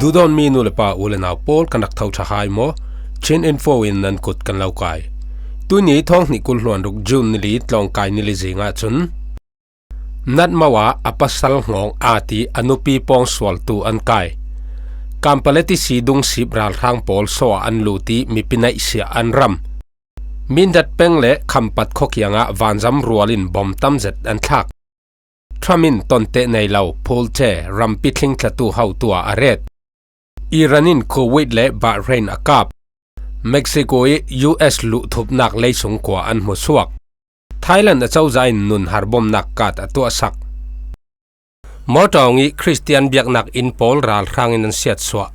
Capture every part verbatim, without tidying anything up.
Duhdawtmi nu le pa, u le nau pawl, kan rak tho ṭha hai maw? Chin Info in nan kut kan lo kai. Tuni thawng hnih kul hluan ruk June ni li, tlawngkai ni li zingah cun Natmo ah a pasal Hngawng Aa ti a nupi pawng sualtu an kai. Kampala tisi dungsip ralhrang pawl saw ah an lut i mipi naihsiah an ram. Mindat peng le Khampat khawkiangah vanzam rual in bom tam zet an thlak. Trump in tonte nei lo phulche rampi thlingthlatu hotu ah a ret. Iran in Kuwait le Bahrain a kap. Mexico i U S luhthupnak leisung kua an hmusuak. Thailand a cozah in nunhar bomnak kat a tuahsak. Mawtawng i Khristian biaknak inn pawl ralhrang in an siatsuah.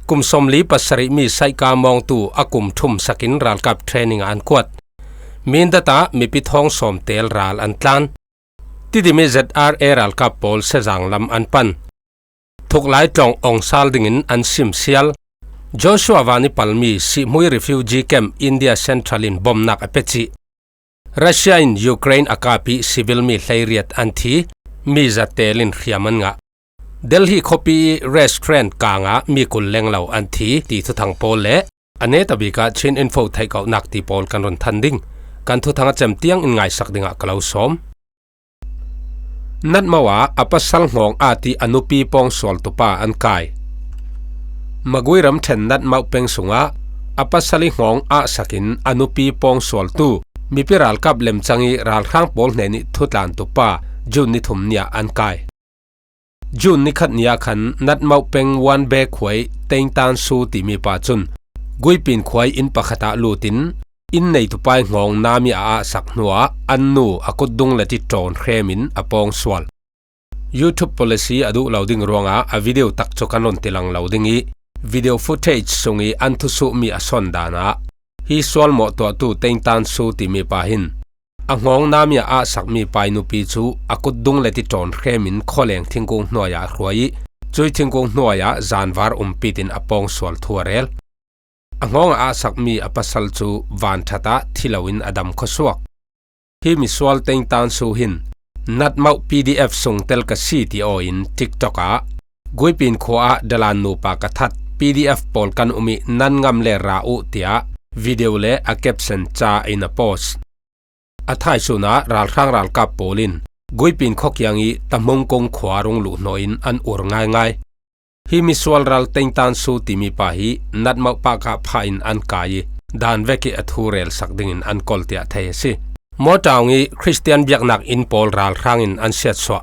Kum sawmli pasarih mi Saika Mawngtu a kum thum sakin ralkap training ah an kuat. Mindat ah mipi thawng sawm tel ral an tlan. Tidimi Z R A ralkap pawl Sezang lam an pan. Thuklai tlawng awngsal dingin an simsial. Joshua van i palmi Sihmui refugee camp India Central in bomnak a pecih. Russia in Ukraine a kap i civil mi hleiriat an thi, mi zatel in hriam an ngah. Delhi khuapi restaurant kangah mi kul lenglo an thi ti thuthang pawl le a netabik ah Chin Info theihkauhnak ti pawl kan run than ding. Kan thuthang a cem tiang in ngaisak dingah ka lo sawm. Natmo ah a pasal Hngawng Aa ti a nupi pawng sualtupa an kai. Magui ramṭhen Natmo peng sungah a pasal i Hngawng Aa sakin a nupi pawng sualtu mipi ralkap lemcang i ralhrang pawl hnenih thutlantupa June ni thum ni ah an kai. June ni khat ni ah khan Natmo peng Wanbe khuai Tengtan Su timi pa cun Guipin khuai inn pakhat ah lutin inn neitupa i Hngawng Nami a ahsak hnuah an nu a kutdung le ti ṭawn hremin a pawng sual. YouTube policy a duh lo ding ruangah a video tak cu kan run tilang lo ding i video footage sung i an thusuhmi a sawn dan ah hi sual mawh tuahtu Tengtan Su timi pa hin a Hngawng Nami a ahsakmi pa i nupi cu a kutdung le ti ṭawn hremin khualeng thingkung hnuai ah a hruai i cui thingkung hnuai ah zanvar umpitin a pawng sual thu a rel. A Hngawng a ahsakmi a pasal cu vanṭhat ah thi loin a dam khuasuak. Hi misual Tengtan Su hin Natmo P D F sung tel ka si ti aw in TikTok ah Guipin khua ah dalan nupa ka that, P D F pawl kan um i nan ngam le ra uh tiah video le a caption ca in a post. A thaisun ah ralhrang ralkap pawl in Guipin khuakiang i Tamhungkung khua rung luh hnawh in an ur ngaingai. Hi misual ral Tengtan Su timi pa hi Natmo pahkah phah in an kai i dan vek i a thu relsak dingin an kol tiah thei a si. Mawtawng i Khristian biaknak inn pawl ralhrang in an siatsuah.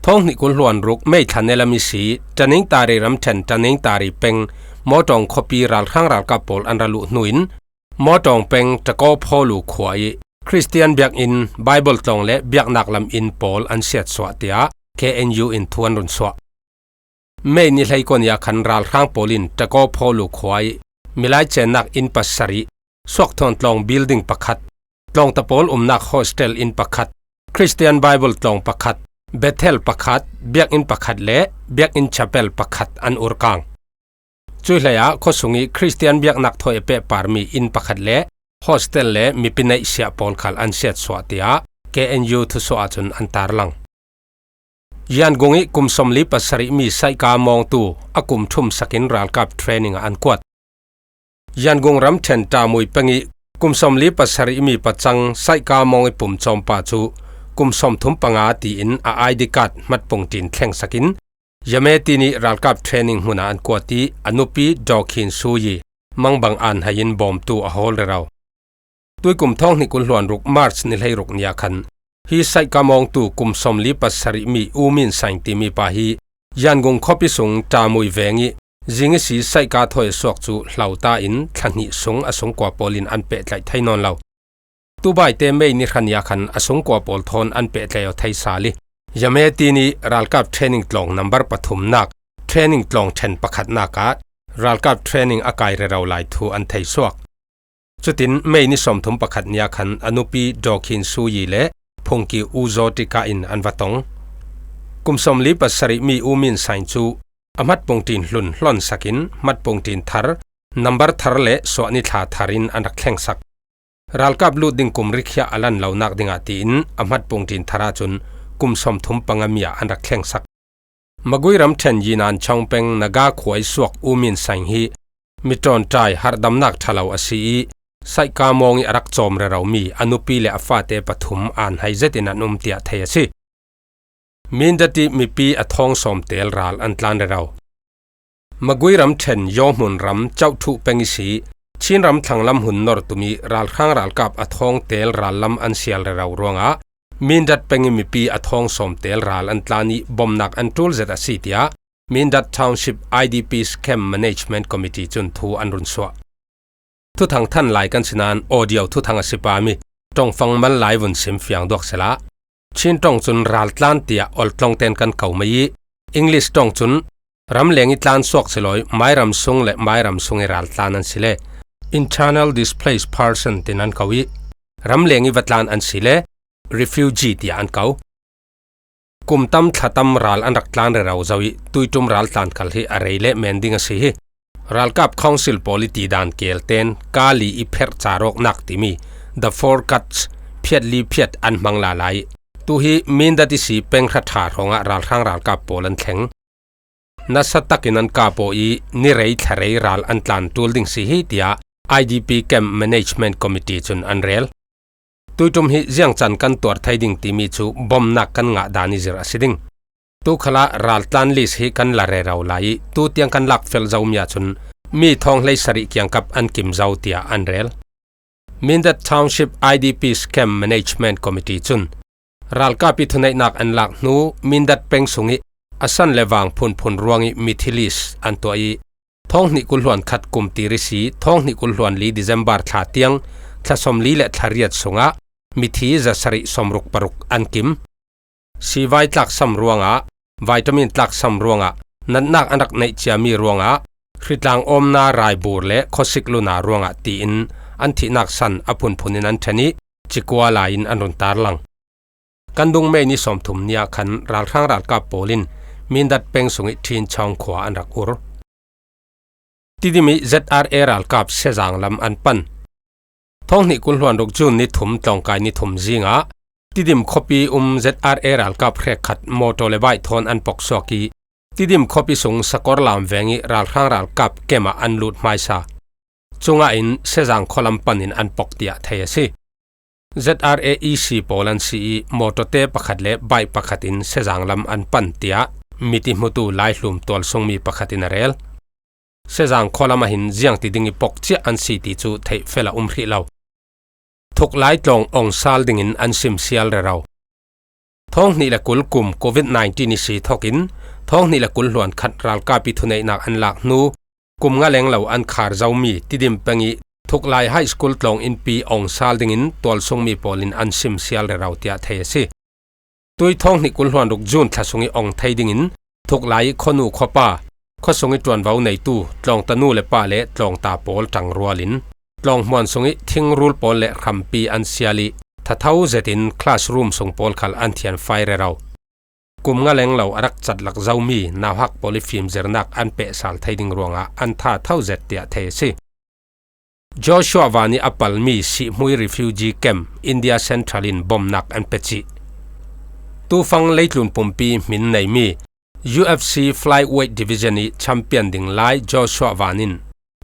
Thawng hnih kul hluan ruk May thla ni lam i si Taningtari ramṭhen Taningtari peng Mawtawng khuapi ralhrang ralkap pawl an ra luh hnu in Mawtawng peng Ṭakaw Phawlu khua i Khristian biakinn Baibal tlawng le biaknak lam inn pawl an siatsuah tiah K N U in thu an run suah. May ni hleikua ni ah khan ralhrang pawl in Ṭakaw Phawlu khua i milai cennak inn pasarih, Suakthawn tlawng building pakhat, tlawngta pawl umnak hostel inn pakhat, Khristian Baibal tlawng pakhat, Bethel pakhat, biakinn pakhat le biakinn chapel pakhat an urkang. Cuih hlei ah khuasung i Khristian biaknak thawi a pehparmi inn pakhat le hostel le mipi neihsiah pawl khal an siatsuah tiah K N U thusuah ahcun an tarlang. Yangon i kum sawmli pasarih mi Saika Mawngtu a kum thum sakin ralkap training ah an kuat. Yangon ramṭhen Ṭamui peng i kum sawmli pasarih mi pacang Saika Mawng i pumcawmpa cu kum sawmthum panga tiin a I D card hmatpung ṭin thlengsakin Yameti nih ralkap training hmun ah an kuat i a nupi Daw Khin Su i mangbang an hai in bawmtu a hawl rero. Tuikum thawng hnih kul hluan ruk March ni hleiruk ni ah khan hi Saika Mawngtu kum sawmli pasarih mi U Min Saing timi pa hi Yangon khuapi sung Ṭamui veng i zing i si Saika thawi a suak cu hlauta in thla hnih sung a sungkua pawl in an pehtlaih thei nawn lo. Tubaite May ni hra ni ah khan a sungkua pawl thawn an pehtlaih aw thei sal i Yameti nih ralkap training tlawng nambar pathumnak training tlawng ṭhen pakhatnak ah ralkap training a kai rero lai thu an thei suak. Cutin May ni sawmthum pakhat ni ah khan a nupi Daw Khin Su Yi le phungki U Zaw Tika in an va tong. Kum sawmli pasarih mi U Min Saing cu a hmatpung ṭin hlun hlonsak in hmatpung ṭin thar, nambar thar le suahni thla thar in an rak thlengsak. Ralkap lut ding kum rikhiah a lan lonak dingah tiin a hmatpung ṭin thar ahcun kum sawmthum panga mi ah an rak thlengsak. Magui ramṭhen Yinan Chong peng Naga khuai suak U Min Saing hi mi ṭawnṭai harhdamnak ṭha lo a si ih, saihka mawng ih a rak cawm rero mi a nupi le a fate pathum an hai zetin an um tiah thei a si. Mindat ih mipi a thawng sawm tel ral an tlan rero. Magui ramṭhen Yawhmun ram Chauhthuh peng ihsi Chin ram thlanglam hun nor tum ih ralhrang ralkap a thawng tel ral lam an sial rero ruangah Mindat peng ih mipi a thawng sawm tel ral an tlan ih bomnak an ṭul zet a si tiah Mindat Township I D Ps Camp Management Committee cun thu an run suah. Thuthang than lai kan si nain audio thuthang a si pah mi ṭongfang mal lai vun sim fiang duak sehla, Chin ṭong cun raltlan tiah oltlawngten kan ko mai ih, English ṭong cun ramleng ih tlan suak si lo ih, mairam sung le mairam sung ih raltlan an si le internal displaced person tin an ko ih, ramleng ih va tlan an si le refugee tiah an ko. Kum tam thla tam ral an rak tlan rero zo ih, tuiṭum raltlan khal hi a rei le men ding a si hi. Ralkap Council pawl ih tidan kelten Kali ih pherh carawknak timi The Four Cuts phiat li phiat an hmang lala ih, tu hi Mindat ihsi peng hra ṭha hrawngah ralhrang ralkap pawl an thleng. Nasa takin an kap aw ih, ni rei thla rei ral an tlan ṭul ding si hi, tiah I D P Camp Management Committee cun an rel. Tuiṭum hi ziangcan kan tuar thei ding timi cu bomnak kan ngah dan ih zirh a si ding. Tu khalah raltlan list hi kan la rero lai ih, tu tiang kan lak fel zomi ahcun mi thawng hleisarih kiangkap an kim zo, tiah an rel. Mindat Township I D Ps Camp Management Committee cun ralkap ih thuneihnak an lak hnu Mindat peng sungih a san le vang phunphun ruangih mithi list an tuah ih, thawng hnih kul hluan khat kum tir ihsi thawng hnih kul hluan li December thla tiang thla sawm li le thla riat sungah mithi za sarih sawm ruk paruk an kim. Sivai tlaksam ruangah, vitamin tlaksam ruangah, natnak an rak neih ciami ruangah, hritlang awmna raibur le khawsik luna ruangah tiin an thihnak san a phunphun in an ṭhen ih, cikua lai in an run tarlang. Kan dung May ni sawmthum ni ah khan ralhrang ralkap pawl in Mindat peng sungih Ṭhin Chawng khua an rak ur. Tidim ih Z R A ralkap Sezang lam an pan. Thawng hnih kul hluan ruk June ni thum tlawngkai ni thum zingah Tidim khuapi um Z R A ralkap hrekkhat mawtaw le bike thawn an pok suak ih Tidim khuapi sung Sakawrlam veng ih ralhrang ralkap camp ah an lut hmaisa. Cungah in Sezang khualam pan in an pok tiah thei a si. Z R A E C pawl an si ih mawtawte pakhat le bike pakhat in Sezang lam an pan tiah mit ih hmutu Laihlum tualsungmi pakhat in a rel. Sezang khualam ah hin ziangti ding ih pok ciah an si ti cu theih fel a um hrih lo. Thuklai tlawng ong sal dingin an sim sial rero. Thawng hnih le kul kum covid nineteen ih si thokin thawng hnih le kul hluan khat ralkap ih thuneihnak an lak hnu kum nga leng lo an khar zomi Tidim peng ih Thuklai High School tlawng innpi ong sal dingin tualsungmi pawl in an sim sial rero tiah thei a si. Tui thawng hnih kul hluan ruk June thla sungih ong thei dingin Thuklai ih khuanu khuapa, khuasung ih ṭuanvo neitu tlawngta nu le pa le tlawngta pawl ṭangrual in tlawng hmuan sungih thingrul pawl le hrampi an sial ih thatho zetin classroom sung pawl khal an thianfai rero. Kum nga leng lo a rak catlak zomi nauhak pawl ih fimzirnak an pehsal thei ding ruangah an thatho zet tiah thei a si. Joshua Van ih a palmi Sihmui Refugee Camp India Central in bomnak an pecih. Tufang leitlun pumpi hmin neimi U F C Flyweight Division ih champion ding lai Joshua Van in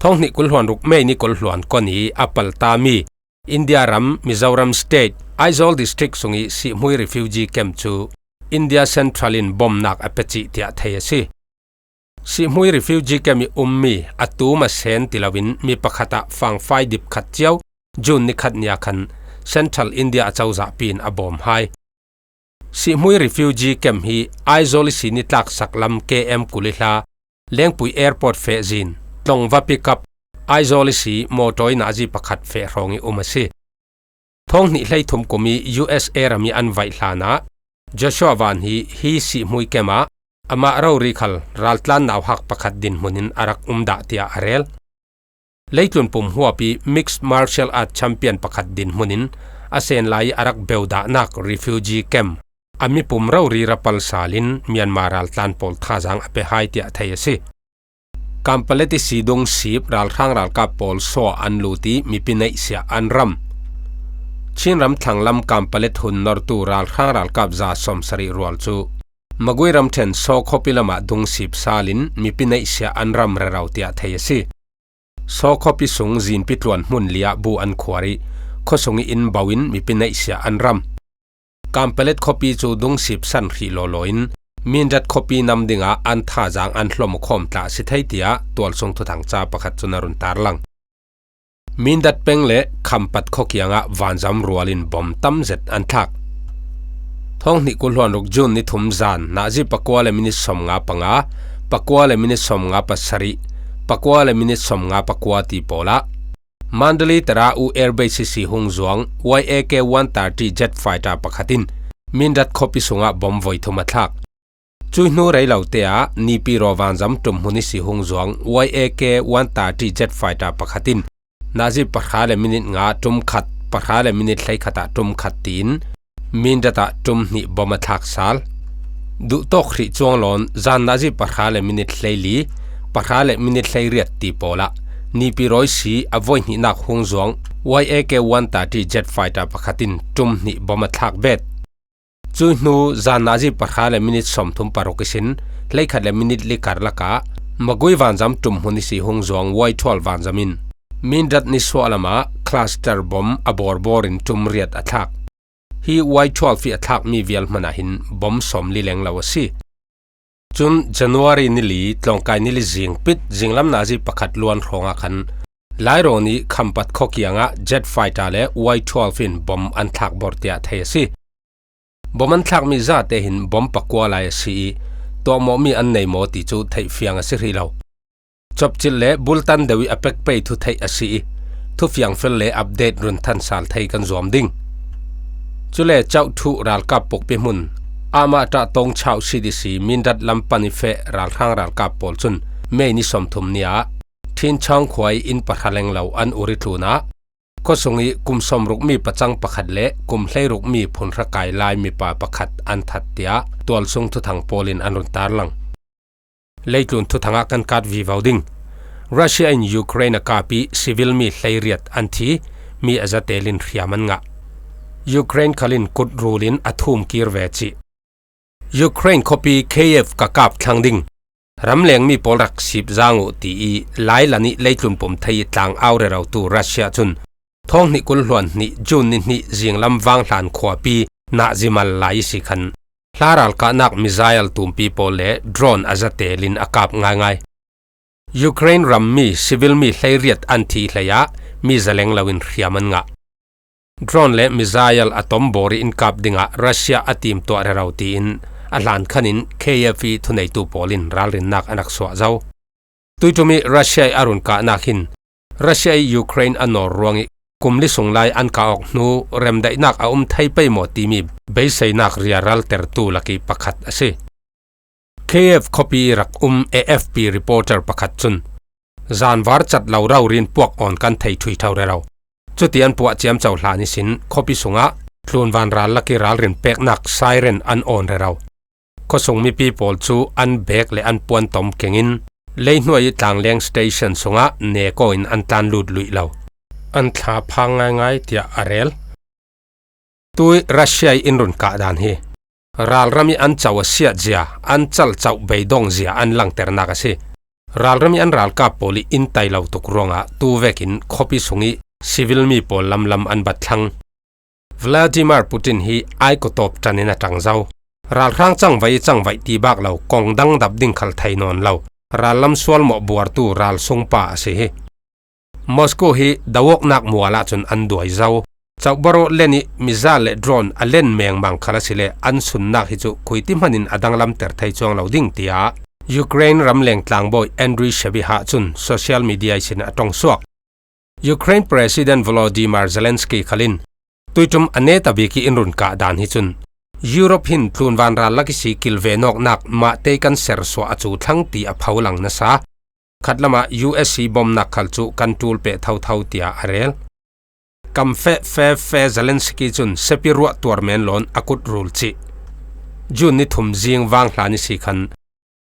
thawng hnih kul hluan ruk May ni kul hluan kua ni a paltami India ram Mizoram State Aizawl District sungih Sihmui Refugee Camp cu India Central in bomnak a pecih tiah thei a si. Sihmui Refugee Camp ih ummi a tum a sen ti loin mi pakhat ah fangfai dip khat cio June ni khat ni ah khan Central India acozah pi in a bawm hai. Sihmui Refugee Camp hi Aizawl ihsi nitlak sak lam K M kul ih hla Lengpui Airport feh zin tlawng va pick up Aizawl ihsi mawtaw ih nazi pakhat feh hrawng ih um a si. Thawng hnih hleithum kum ih U S A ram ih an vaih hlanah Joshua Van hi hi Sihmui camp ah amah rori khal raltlan nauhak pakhat dinhmun in a rak um dah tiah a rel. Leitlun pum huap ih Mixed Martial Art Champion pakhat dinhmun in a sen lai ih a rak beu dahnak refugee camp a mipum rori rapal sal in Myanmar raltlan pawl thazaang a pe hai tiah thei a si. Kampalet ihsi dung sip ralhrang ralkap pawl saw an lut ih mipi neihsiah an ram. Chin ram thlanglam Kampalet hun nortu ralhrang ralkap za sawmsarih rual cu Magui ramṭhen Saw khuapi lamah dungsip salin mipi neihsiah an ram rero tiah thei a si. Saw khuapi sung zinpi tluan hmun li ah bu an khuar ih, khuasung ih inn bo in mipi neihsiah an ram. Kampalet khuapi cu dungsip san hrih lawlaw in Mindat khuapi nam dingah an thazaang an hlawm khawm tla a si thei, tiah tualsung thuthangca pakhat cun a run tarlang. Mindat peng le Khampat khua kiangah vanzam rual in bom tam zet an thlak. Thawng hnih kul hluan ruk June ni thum zan nazi pakua le minit sawmnga panga, pakua le minit sawmnga pasarih, pakua le minit sawmnga pakua ti pawl ah Mandalay tera U Air Base ihsi hung zuang Y A K one thirty jet fighter pakhat in Mindat khuapi sungah bom voi thum a thlak. Cui hnu rei lo te ah Nipiro vanzam ṭum hmun ihsi hung zuang Y A K one thirty jet fighter pakhat in nazi pahra le minit nga ṭum khat, pahra le minit hleikhat ah ṭum khat tiin Mindat ah ṭum hnih bom a thlak sal. Duhtawk hrih cuang lawn zan nazi pahra le minit hleili, pahra le minit hleiriat ti pawl ah Nipiro ihsi a voi hnihnak hung zuang Y A K one thirty jet fighter pakhat in ṭum hnih bom a thlak bet. Cui hnu zan nazi pahra le minit sawmthum paruk ihsin hleikhat le minit li karlak ah Magui vanzam ṭum hmun ihsi hung zuang Y twelve vanzam in Mindat nisuah lamah cluster bom a bawrbawr in ṭum riat a thlak. Hi Y twelve ih a thlakmi vial hmanah hin bom sawmli lenglo a si. Cun January ni li, tlawngkai ni li zing pit, zinglam nazi pakhat luan hrawngah khan Lairawn ih Khampat khua kiangah jet fighter le Y twelve in bom an thlak bor tiah thei a si. Bom an thlakmi zate hin bom pakua lai a si ih, tuahmawhmi an nei maw ti cu theih fiang a si hrih lo. Copcilh le bultan deuh ih a pek pei thu theih a si ih, thufiang fel le update run thansal thei kan zuam ding. Cule Chauhthu ralkap pukpi hmun, amah ṭah Tongchau C D C Mindat lam pan ih feh ralhrang ralkap pawl cun May ni sawmthum ni ah Thinchang khua ih inn pahra lenglo an ur ih tlun ah, khuasung ih kum sawmruk mi pacang pakhat le kum hleiruk mi phunhra kai lai mipa pakhat an that, tiah tualsung thuthang pawl in an run tarlang. Leitlun thuthang ah kan kat vivo ding. Russia in Ukraine a kap ih civil mi hleiriat an thi, mi a zatel in hriam an ngah. Ukraine khal in kutrul in a thum kir ve cih. Ukraine khuapi Kyiv ka kap thlang ding. Ramleng mi pawl rak sip zang uh, ti ih lailan ih leitlun pum thei ih tlang au rerotu Russia cun thawng hnih kul hluan hnih June ni hnih zinglam vanghlan khuapi nazi mal lai ihsi khan hla ralkahnak missile tumpi pawl le drone a zatel in a kap ngaingai. Ukraine rammi civil mi hleiriat an thi hlei ah mi zaleng loin hriam an ngah. Drone le missile a tombawr ih in kap dingah Russia a timtuah rero tiin a hlan khan in Kyiv ih thuneitu pawl in ralrinnak an rak suah zo. Tuiṭum ih Russia ih a run kahnak hin Russia ih Ukraine a nawr ruangih kum li sung lai an kah awk hnu remdaihnak a um thei pei maw timi beiseinak riaraltertu lakih pakhat a si. Kyiv khuapi ih rak um A F P reporter pakhat cun zanvar cat lo rori in puak awn kan thei ṭhui ṭho rero. Cuti an puah ciamco hlan ihsin khuapi sungah tlunvan ral lakih ralrin peknak siren an awn rero. Khuasung mipi pawl cu an bek le an puan tom kengin leihnuai ih tlangleng station sungah nek aw in an tlan lut luih lo. An thla phang ngaingai tiah a rel. Tui Russia ih in run kah dan hi ralram ih an co a siat zia, an calcauh beidong zia an langternak a si. Ralram ih an ralkap pawl ih in tai lo tuk ruangah tu vekin khuapi sungih civil mi pawl lamlam an bat thlang. Vladimir Putin hi ai kutawp ṭan in a ṭang zo. Ralhrang cangvai ih cangvaih ti bak lo, kong dang dap ding khal thei nawn lo, rallam sualmawh buartu ralsungpa a si hi. Moscow hi do awknak mual ahcun an duai zo. Cauhbaro len ih missile le drone a len mengmang khal asile an sunnak hi cu khuiti hmanin a danglamter thei cuang lo ding, tiah Ukraine ramleng tlangbawi Andriy Sybiha cun social media ihsin a ṭongsuak. Ukraine President Volodymyr Zelensky khal in tuiṭum a neta bik ih in run kah dan hi cun Europe hin tlunvan ral lak ihsi kilvenawknak mahte kan sersuah a cu thlang ti a pholang nasa. Khatlamah U S ih bomnak khal cu kan ṭul peh thotho, tiah a rel. Kam feh fe fe Zelensky cun sepi ruah tuar men lawn a kut rul cih. June ni thum zing vang hlan ihsi khan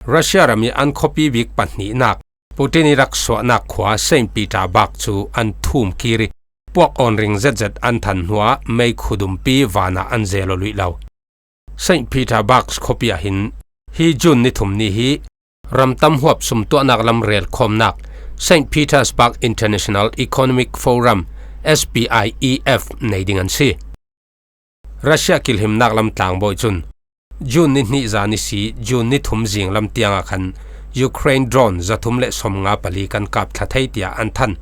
Russia ram ih an khuapi bik pahnihnak, Putin ih rak suahnak khua Saint Petersburg cu an thum kir ih puak awn ring zetzet an than hnuah meikhu dumpi vanah an zel aw luih lo. Saint Petersburg khuapi ah hin Hi June ni thum ni hi ramtam huap sumtuahnak lam relkhawmnak Saint Petersburg International Economic Forum, S P I E F, nei ding an si. Russia kilhimnak lam tlangbawi cun June ni hnih zan ihsi June ni thum zing lam tiangah khan Ukraine drone zathum le sawmnga pali kan kap thla thei tiah an than.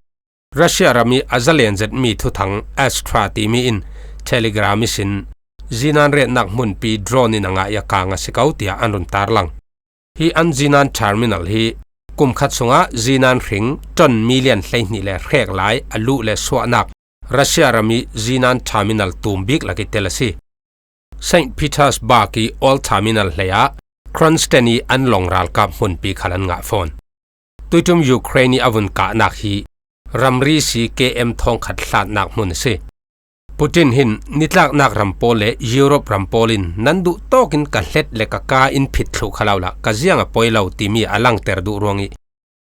Russia ram ih a zalen zetmi thuthang Astra timi in Telegram ihsin zinan retnak hmunpi drone in a ngah ih a kang a si ko tiah an run tarlang. Hi an zinan terminal hi kum khat sungah zinan hring ton million hleihnih le hrek lai a luh le suahnak Russia ram ih zinan terminal tum bik lak ih tel a si. Saint Petersburg ih oil terminal hleiah Kronsten ih an long ralkap hmunpi khal an ngah fawn. Tuitum Ukraine ih a vun kahnak hi ramri ihsi K M thawngkhat hlatnak hmun a si. Putin hin nitlaknak ram pawl le Europe ram pawl in nan duh tawkin ka hlet le ka ka in phit thluh kha lo la ka ziang a poi lo timi a langter duh ruangih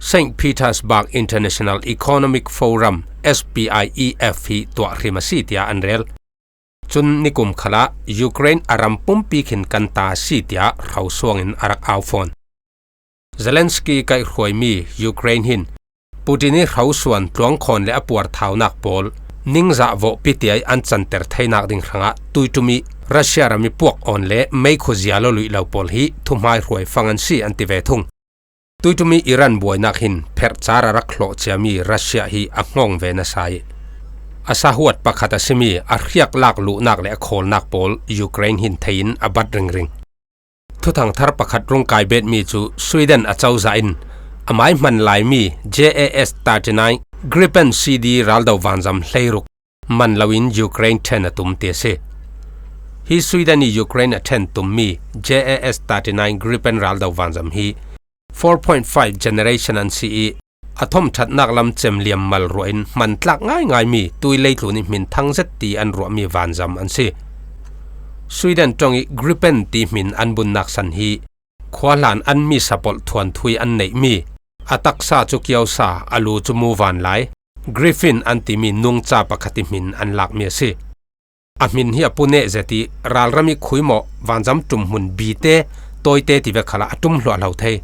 Saint Petersburg International Economic Forum, S P I E F, hi tuah hrim a si tiah an rel. Cun nikum khalah Ukraine a ram pumpi khin kan ta a si tiah hrosuangin a rak au fawn. Zelensky kaihhruaimi Ukraine hin Putin ih hrosuan tluangkhawn le a puarthaunak pawl ningzah vawhpi tiai an canter theinak ding hrangah tuitum ih Russia ram ih puak awn le meikhu zial aw luih lo pawl hi thuhmaihruai fang an si an ti ve thung. Tuitum ih Iran buainak hin pherhcar a rak hlawh ciami Russia hi a hngawng ve nasa ih a sahuat pakhat a simi a hriak lak luhnak le a khawlnak pawl Ukraine hin thei in a bat ringring. Thuthang thar pakhat rung kai betmi cu Sweden a cozah in amai hman laimi J A S thirty nine Gripen C D raldo vanzam hleiruk man loin Ukraine ṭhen a tum ti a si. Hi Sweden ih Ukraine a ṭhen tummi J A S thirty nine Gripen raldo vanzam hi four point five generation an si ih a thawmṭhatnak lam cem liam mal ruah in hman tlak ngaingaimi tui leitlun ih hmin thang zet ti an ruahmi vanzam an si. Sweden ṭong ih Gripen ti hmin an bunnak san hi khuahlan an mi sapolh thuanthui an neihmi, a taksa cu kiosa, a lu cu mu vanlai, Griffin an timi nungca pakhat ih hmin an lakmi a si. A hmin hi a puneh zet ih ralram ih khuimawh vanzam ṭum hmun bite, tawite tivek khalah a ṭum hluahlo thei.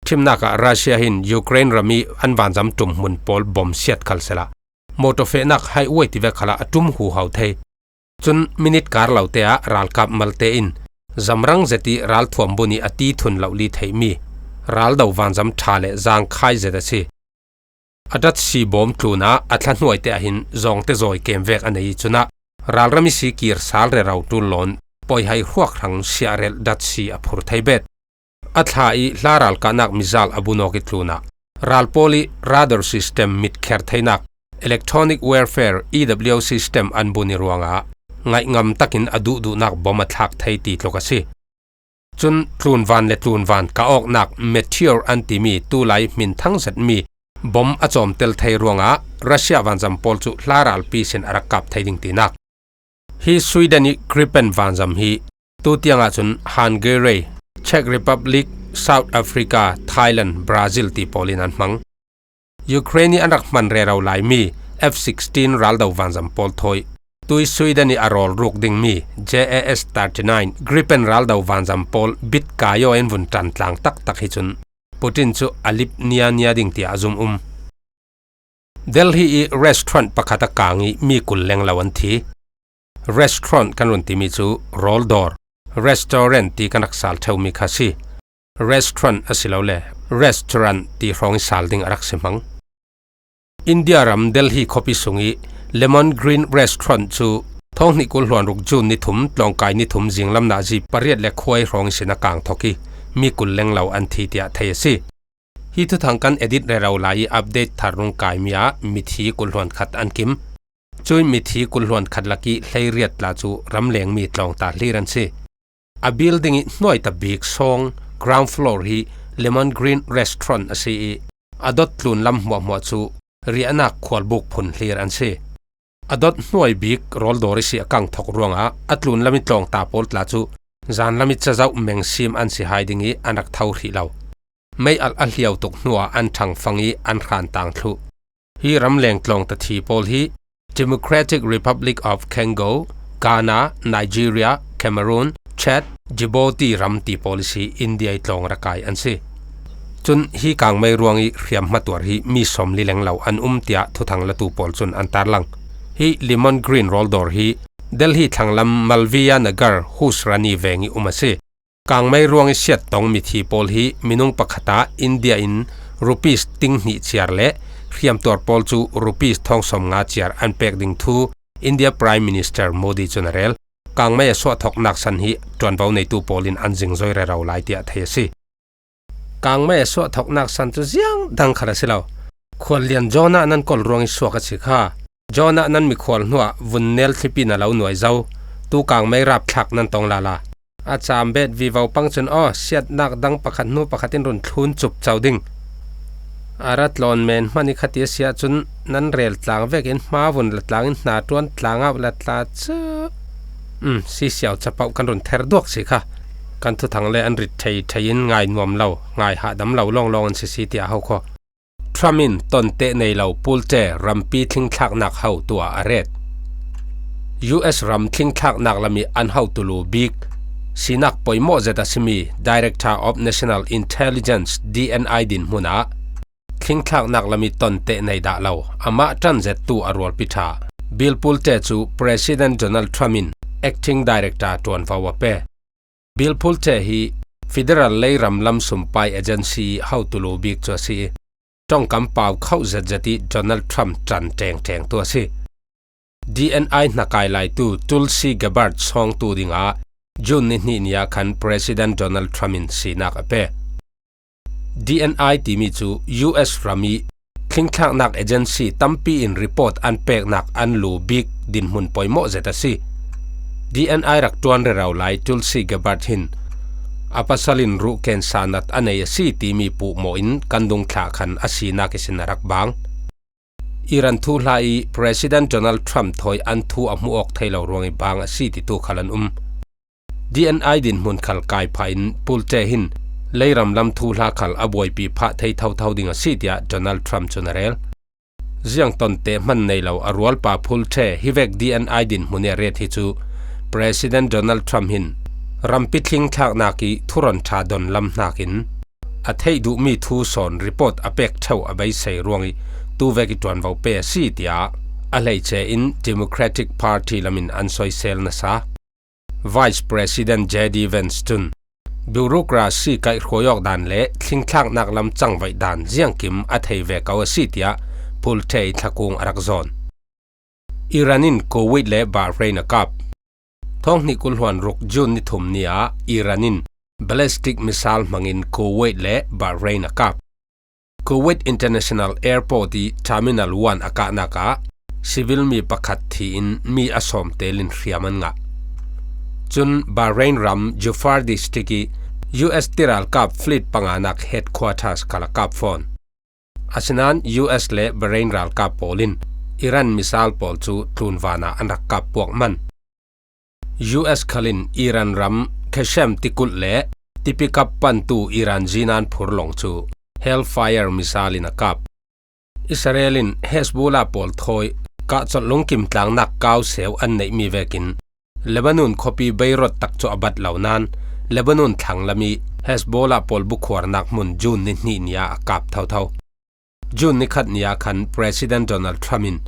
Ṭhimnak ah Russia hin Ukraine ram ih an vanzam ṭum hmun pawl bom siat khal sehla, mawtaw fehnak highway tivek khalah a ṭum huhau thei. Cun minit kar lote ah ralkap malte in zamrang zet ih ralthuam bun ih a ti thun lohli theihmi raldo vanzam ṭha le zaangkhai zet a si. A datsi bawm tlunah a thla hnuaite ah hin zawngte zawi kem vek a nei ih cunah ralram ihsi kir sal rero ṭul lawn poihai hruak hrang siahrelh datsi a phur thei bet. A thla ih hla ralkahnak mizal a bunawk ih tlunah ral pawl ih radar system mitkher theinak electronic warfare E W system an bun ih ruangah ngaihngam takin a duhduhnak bom a thlak thei ti tluk a si. Cun tlunvan le tlunvan ka awknak meteor an timi tulai hmin thang zetmi bom a cawmtel thei ruangah Russia vanzam pawl cu hla ralpi sin a rak kap thei ding tinak. Hi Sweden ih Gripen vanzam hi tutiangah cun Hungary, Czech Republic, South Africa, Thailand, Brazil ti pawl in an hmang. Ukraine ih an rak hman rero laimi F sixteen raldo vanzam pawl thawi tui Sweden ih a rawl ruk dingmi J A S thirty nine Gripen raldo vanzam pawl bit kai aw in vun ṭan tlang taktak hi cun Putin cu a lip niania ding tiah a zum um. Delhi ih restaurant pakhat a kang ih mi kul lenglo an thi. Restaurant kan run timi cu rawl dawr, restaurant ti kan rak sal ṭheumi kha si. Restaurant asilole restaurant ti hrawng ih sal ding a rak si hmang. India ram Delhi khuapi sungih Lemon Green Restaurant cu thawng hnih kul hluan ruk June ni thum tlawngkai ni thum zinglam nazi pariat le khuai hrawng ihsin a kang thok ih mi kul lenglo an thi tiah thei a si. Hi thuthang kan edit rero lai ih update thar rung kaimi ah mithi kul hluan khat an kim. Cuih mithi kul hluan khat lakih hleiriat tla cu ramlengmi tlawngta hlir an si. A building ih hnuaita bik sawng ground floor hi Lemon Green Restaurant a si ih a dot tlun lam hmuahhmuah cu riahnak khualbuk phun hlir an si. A dot hnuai bik rawl dawr ihsi a kang thok ruangah a tlun lam ih tlawngta pawl tla cu zanlam ih cazauh mengsim an si hai ding ih an rak tho hrih lo. Mei alh a hliau tuk hnuah an ṭhangfang ih an hran tang thluh. Hi ramleng tlawngta thi pawl hi Democratic Republic of Congo, Ghana, Nigeria, Cameroon, Chad, Djibouti ram ti pawl i si India i tlawng rakai an si. Cun hi kangmei ruang i hriam hmatuar hi mi sawmli leng lo an um tiah thuthang latu pawl cun an tarlang. Hi lemon green rawl dawr hi Delhi thlanglam Malviya Nagar Husrani veng i um a si. Kangmei ruang i siat tong mithi pawl hi minung pakhat ah India in rupees ting hnih ciar le hriamtuar pawl cu rupees thawng sawmnga ciar an pek ding thu India Prime Minister Modi cun a rel. Kangmei a suah thawknak san hi ṭuanvo neitu pawl in an zingzoi rero lai tiah thei a si. Kangmei a suah thawknak san cu ziang dang khal a si lo. Khuallian Jonah nan kawl ruang i suak a si kha. Jonah nan mikhual hnuah vun nel thlipi na lo nuai zo. Tu kangmei rapthlak nan tong lala. A caam bet vivo pang cun aw, siatnak dang pakhat hnu pakhat in run thlun cup co ding. A ra tlawn men hman i khati a si ahcun nan rel tlang vekin hma vun la tlang in hna ṭuan tlang ah la tla cu. Um, si siau capoh kan run ther duak si kha. Kan thuthang le an rit thei thei in ngai nuam lo, ngai hahdam lo lawnglawng an si si tiah ho kho. Trump in ton teh nei lo pulte rampi thlingthlaknak ho tuah a ret. U S ram thlingthlaknak lam i an ho tulu bik sinak poimawh zet a simi Director of National Intelligence, D N I, dinhmun ah thlingthlaknak lam i ton teh nei dah lo, amah ṭan zettu a rualpi ṭha Bill Pulte cu President Donald Trump in Acting Director ṭuanvo a pe. Bill Pulte hi Federal leiram lam sumpai agency ho tulu bik cu a si i, ṭongkam pau khauh zetzet i Donald Trump ṭan ṭengṭeng tu a si. D N I hnakai laitu Tulsi Gabbard sawngtu dingah June ni hnih ni ah khan President Donald Trump in sinak a pe. D N I timi cu U S ram i thlingthlaknak agency tampi in report an peknak an lu bik dinhmun poimawh zet a si. D N I rak ṭuan rero lai Tulsi Gabbard hin a pasal in ruh cancer nat a nei a si timi puhmawh in kan dungthlah khan a sinak ihsin a rak bang. Iran thuhla i President Donald Trump thawi an thu a hmuh awk thei lo ruang i bang a si titu khal an um. D N I dinhmun khal kai phah in Pulte hin leiram lam thuhla khal a buaipi phah thei thotho ding a si tiah Donald Trump cun a rel. Ziang ton teh hman nei lo a rualpa Pulte hi vek D N I dinhmun i a ret hi cu President Donald Trump hin rampi thlingthlaknak i thuron ṭha don lam hnakin a theih duhmi thu sawn report a pek ṭheu a beisei ruang i tu vek i ṭuanvo pe a si tiah a hleice in Democratic Party lam in an soisel nasa. Vice President J D Vance cun bureaucracy kaihhruai awk dan le thlingthlaknak lam cangvaih dan ziangkim a thei ve ko a si tiah Pulte i thlakung a rak zawn. Iran in Kuwait le Bahrain a kap. Thawng hnih kul hluan ruk June ni thum ni ah Iran in ballistic missile hmangin Kuwait le Bahrain a kap. Kuwait International Airport i Terminal one a kahnak ah civil mi pakhat thi in mi a sawm tel in hriam an ngah. Cun Bahrain ram Jufar District i U S tiralkap fleet panganak headquarters khal a kap fawn. Asinain U S le Bahrain ralkap pawl in Iran missile pawl cu tlunvan ah an rak kap puak man. U S khal in Iran ram Qasem tikulh le tipikap pantu Iran zinan phurlawng cu Hellfire missile in a kap. Israel in Hezbollah pawl thawi kahcolh lungkim tlangnak kau seu an neihmi vekin Lebanon khuapi Beirut tak cu a bat lo nain Lebanon thlanglam i Hezbollah pawl bukhuarnak hmun June ni hnih ni ah a kap thotho. June ni khat ni ah khan President Donald Trump in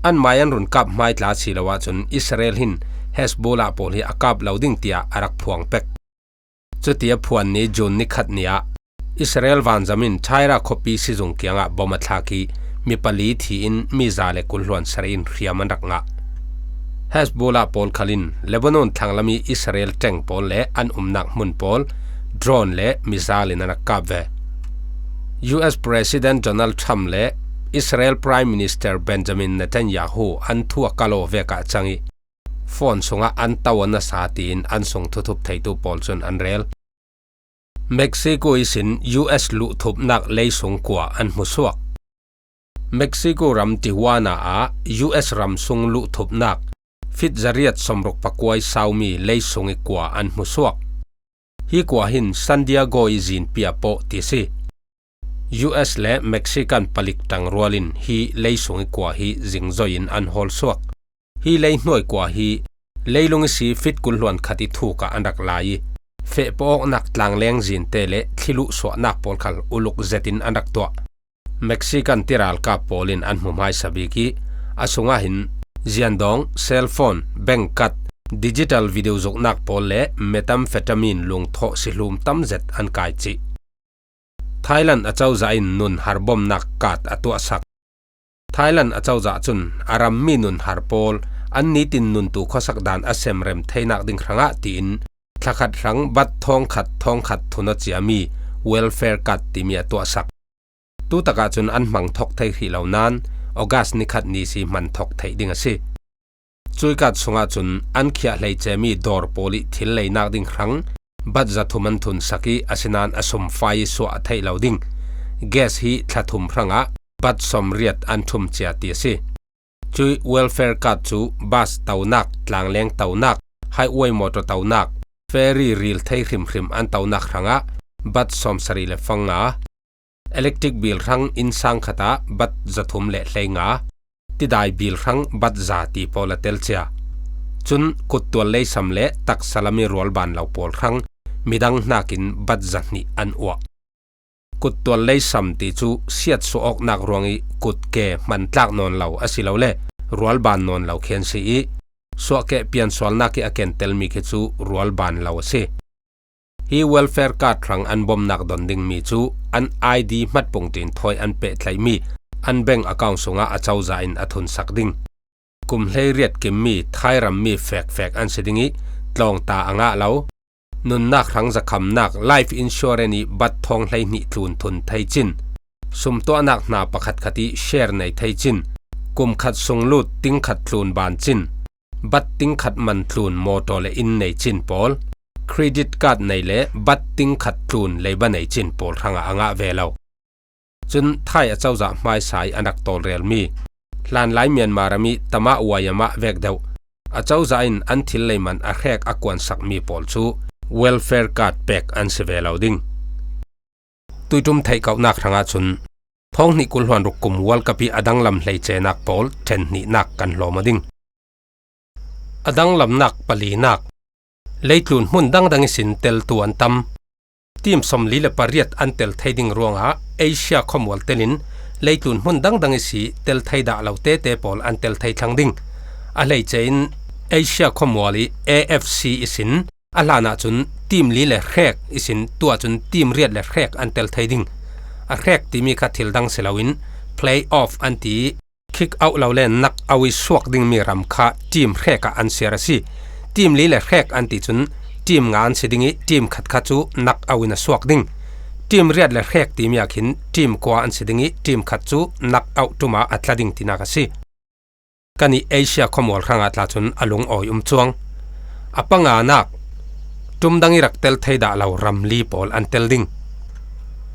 anmai an run kap hmai tla si lo ahcun Israel hin Hezbollah pawl hi a kap lo ding tiah a rak phuang pek. Cuti a phuan ni June ni khat ni ah Israel vanzam in Tyre khuapi sizung kiangah bom a thlak i mi pali thi in mi za le kul hluan sarih in hriam an rak ngah. Hezbollah pawl khal in Lebanon thlanglam i Israel ṭeng pawl le an umnak hmun pawl drone le missile in an rak kap ve. U S President Donald Trump le Israel Prime Minister Benjamin Netanyahu an thu a kal aw vek ah cang i phone sungah an to a nasa tiin an sung thuthup theitu pawl cun an rel. Mexico ihsin U S luhthupnak leisung kua an hmusuak. Mexico ram Tijuana ah U S ram sung luhthupnak fit zariat sawmruk pakua i saumi leisung i kua an hmusuak. Hi kua hin San Diego i zinpi a pawh ti si. U S le Mexican palik ṭangrual in hi leisung i kua hi zingzoi in an hawlsuak. Hi leihnuai kua hi leilung i si fit kul hluan khat i thuk ah an rak lai i feh pawh awknak tlangleng zinte le thliluh suahnak pawl khal uluk zetin an rak tuah. Mexican tiralkap pawl in an hmu hmaisa bik ih, a sungah hin ziandawng, cellphone, bank card, digital video zuknak pawl le methamphetamine lungthawh sihlum tam zet an kai cih. Thailand acozah in nunhar bomnak card a tuahsak. Thailand acozah cun a rammi nunhar pawl an nitin nuntu khuasak dan a semrem theinak ding hrangah tiin thlakhat hrang bat thawngkhat thawngkhat thun a ciami welfare card timi a tuahsak. Tutakah cun an hmang thawk thei hrih lo nain August ni khat ni si hman thawk theih ding a si. Cuih card sungah cun an khiah hleicemi dawr pawl ih thil leinak ding hrang bat zathum an thunsak ih, asinain a sum fai ih suah a theih lo ding. Gas hi thla thum hrangah bat sawmriat an thum cia ti a si. Cuih welfare card cu bus tonak, tlangleng tonak, highway motor tonak, ferry ril thei hrimhrim an tonak hrangah bat sawmsarih le fanga, electric bill hrang innsang khatah bat zathum le hleinga, tidai bill hrang bat za ti pawl a tel cia. Cun kuttual leisam le taksa lam ih rualban lo pawl hrang midang hnakin bat zahnih an uah. Kuttual leisam ti cu siatsuah awknak ruangih kutke hmantlak nawn lo asilole rualban nawn lo khi an si ih, suahkeh piansualnak ih a kentelmi khi cu rualban lo a si. Hi welfare card hrang an bomnak don dingmi cu an I D hmatpung ṭin thawi an pehtlaihmi an bank account sungah acozah in a thunsak ding. Kum hleiriat kimmi Thai rammi fekfek an si ding ih tlawngta a ngah lo. Nunnak hrang zakhamnak life insurance ih bat thawng hleihnih tlun thun thei cin. Sumtuahnak hna pakhatkhat ih share nei thei cin. Kum khat sung lut ting khat tlun ban cin. Bat ting khat man tlun motor le inn nei cin pawl. Credit card nei le bat ting khat tlun leiba nei cin pawl hrangah a ngah ve lo. Cun Thai acozah hmaisa ih an rak tawlrelmi hlanlai Myanmar ram ih tamah uaiamah vek deuh acozah in an thil leiman a hrek a kuansakmi pawl cu welfare card pek an si ve lo ding. Tuiṭum theih kauhnak hrangah cun thawng hnih kul hluan ruk kum World Cup ih a danglam hleicenak pawl ṭhen hnihnak kan hlawm aw ding. A danglamnak palinak. Leitlun hmun dangdang ihsin teltu an tam. Team sawmli le pariat an tel thei ding ruangah Asia khuamual telin leitlun hmun dangdang ihsi tel thei dah lo tete pawl an tel thei thlang ding. A hleice in Asia khuamual ih A F C ihsin a hlanah cun team li le hrek ihsin tuah cun team riat le hrek an tel thei ding. A hrek timi kha thil dang si loin play off an ti ih, kick out lo le knock out ih suak dingmi ram kha team hrek ah an siar a si. Team li le hrek an ti cun team nga an si ding ih team khat kha cu knock out in a suak ding. Team riat le hrek timi ah khin team kua an si ding ih team khat cu knock out ṭum ah a tla ding tinak a si. Kan ih Asia khuamual hrangah tla cun a lungawi um cuang. A panganak, ṭum dang ih rak tel thei dah lo ram li pawl an tel ding.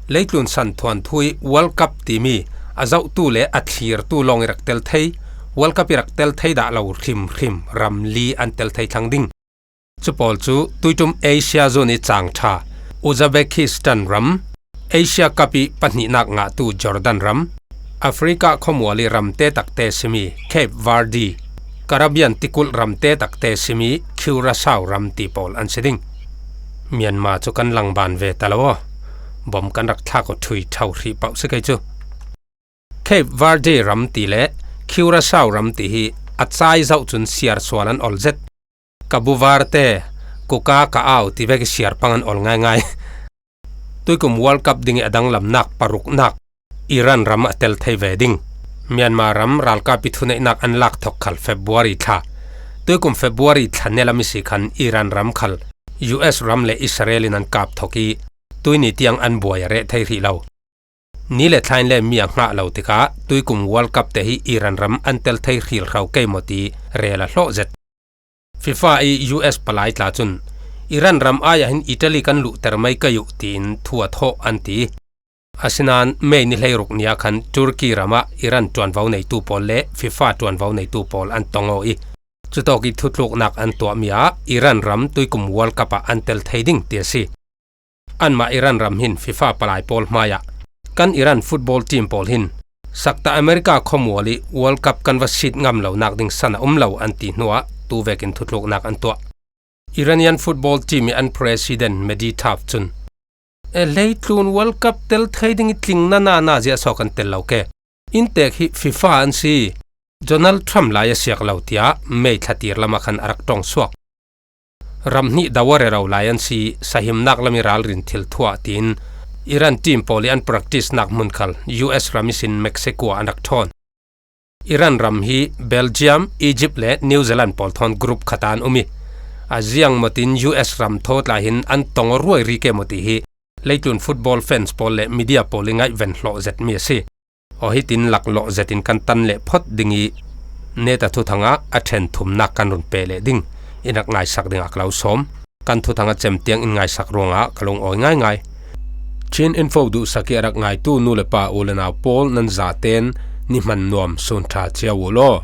Leitlun san thuanthu ih World Cup timi a zohtu le a thlirtu lawng ih rak tel thei, World Cup ih rak tel thei dah lo hrimhrim ram li an tel thei thlang ding. Cu pawl cu tuiṭum Asia zone ih cangṭha Uzbekistan ram, Asia Cup ih pahnihnak ngahtu Jordan ram, Africa khuamual ih ram te takte simi Cape Verde, Caribbean tikulh ram te takte simi Curaçao ram ti pawl an si ding. Myanmar cu kan langban ve ta lo aw. Bom kan rak thlak aw ṭhui ṭho hrih pauh si kei cu. Cape Verde ram ti le Curaçao ram ti hi a cai zoh cun siar sual an ol zet. Kabuvar te, kuka ka au ti vek ih siar pang an ol ngaingai. Tuikum World Cup ding ih a danglamnak paruknak Iran ram a tel thei ve ding. Myanmar ram ralkap ih thuneihnak an lak thok khal February thla. Tuikum February thla nelam ihsi khan Iran ram khal U S ram le Israel in an kap thok ih tuini tiang an buai a reh thei hrih lo. Ni le thla in le mi a hngah lo tikah tuikum World Cup te hi Iran ram an tel thei hril hro kei maw ti rel a hlawh zet. FIFA ih U S palai tla cun Iran ram ai ah hin Italy kan luhter mai kei uh tiin thu a thawh an ti. Asinain May ni hleiruk ni ah khan Turkey ram ah Iran ṭuanvo neitu pawl le FIFA ṭuanvo neitu pawl an tong aw ih cutawk ih thutluknak an tuahmi ah Iran ram tuikum World Cup ah an tel thei ding ti a si. Anmah Iran ram hin FIFA palai pawl hmaiah kan Iran football team pawl hin sakta America khuamual ih World Cup kan va sit ngam lonak ding san a um lo an ti hnuah tu vekin thutluknak an tuah. Iranian football team i an president Mehdi Taab chun, "E, leitlun World Cup tel thei ding i tling na na na zia sawk an tel lo ke. Inntek hi FIFA an si. Donald Trump lai a siak lo," tia May thlatir lama khan a rak tawng suak. "Ram hnih do a rero lai an si, sahimnak lam i ralrin thil thuah," tiin Iran team pawl i an practice nak hmun khal U S ram i sin Mexico ah an rak thawn. Iran ram hi Belgium, Egypt le New Zealand pawl thawn group khat ah an um i, a ziang maw tiin U S ram thaw tlai hin an tong aw ruai ri ke maw ti hi leitlun football fans pawl le media pawl i ngaihven hlawh zet mi a si. Aw, hitin laklawh zetin kan tan leh phot ding i, neta thuthangah a ṭhen thumnak kan run peh leh ding in rak ngaisak dingah ka lo sawm. Kan thuthang a cem tiang in ngaisak ruangah ka lung awi ngaingai. Chin Info duhsak i a rak ngaitu nu le pa, u le nau pawl, nan zaten ni hman nuam sun ṭha cia u law.